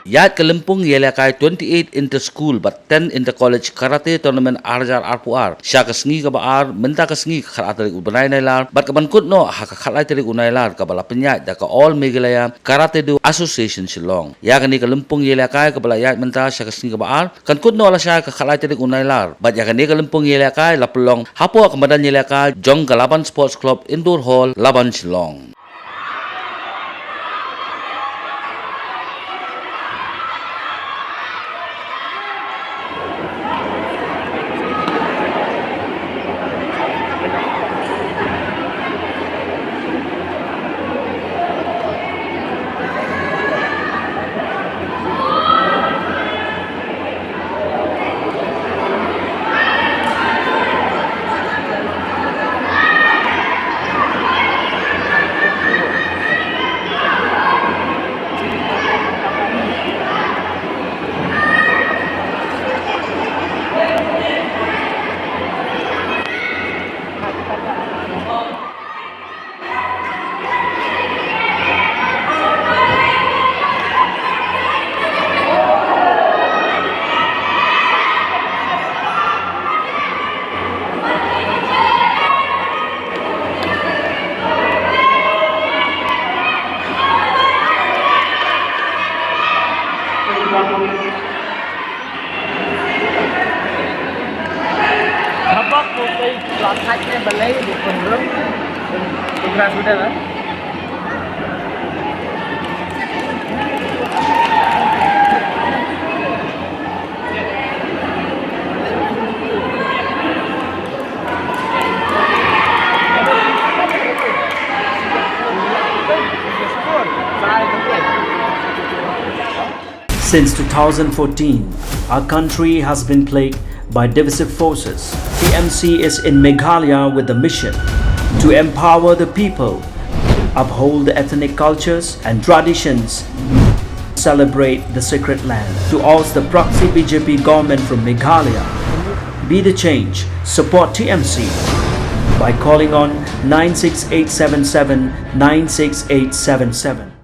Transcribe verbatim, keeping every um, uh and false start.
Ïaid ka lympung ïalehkai twenty-eight inter school bad ten inter college karate tournament ar hajar arphew ar sha ka sngi kaba ar mynta ka sngi ka khatar tarik u bnai Nailar bad ka ban kut noh ha ka khatlai tarik u Nailar kaba la pynïaid da ka All Meghalaya Karate Do Association Shillong. Ïa kane ka lympung ïalehkai kaba la ïaid mynta sha ka sngi kaba ar kan kut noh lashai ka khatlai tarik u Nailar bad ïa kane ka lympung ïalehkai la pynlong hapoh ka madan ïalehkai jong ka Laban Sports Club Indoor Hall, Laban, Shillong. Habaq ko kai plakat ne balai di pengrum. Pengrum sudah lah. Since two thousand fourteen, our country has been plagued by divisive forces. T M C is in Meghalaya with the mission to empower the people, uphold the ethnic cultures and traditions, celebrate the sacred land. To oust the proxy B J P government from Meghalaya, be the change, support T M C by calling on nine six eight seven seven nine six eight seven seven.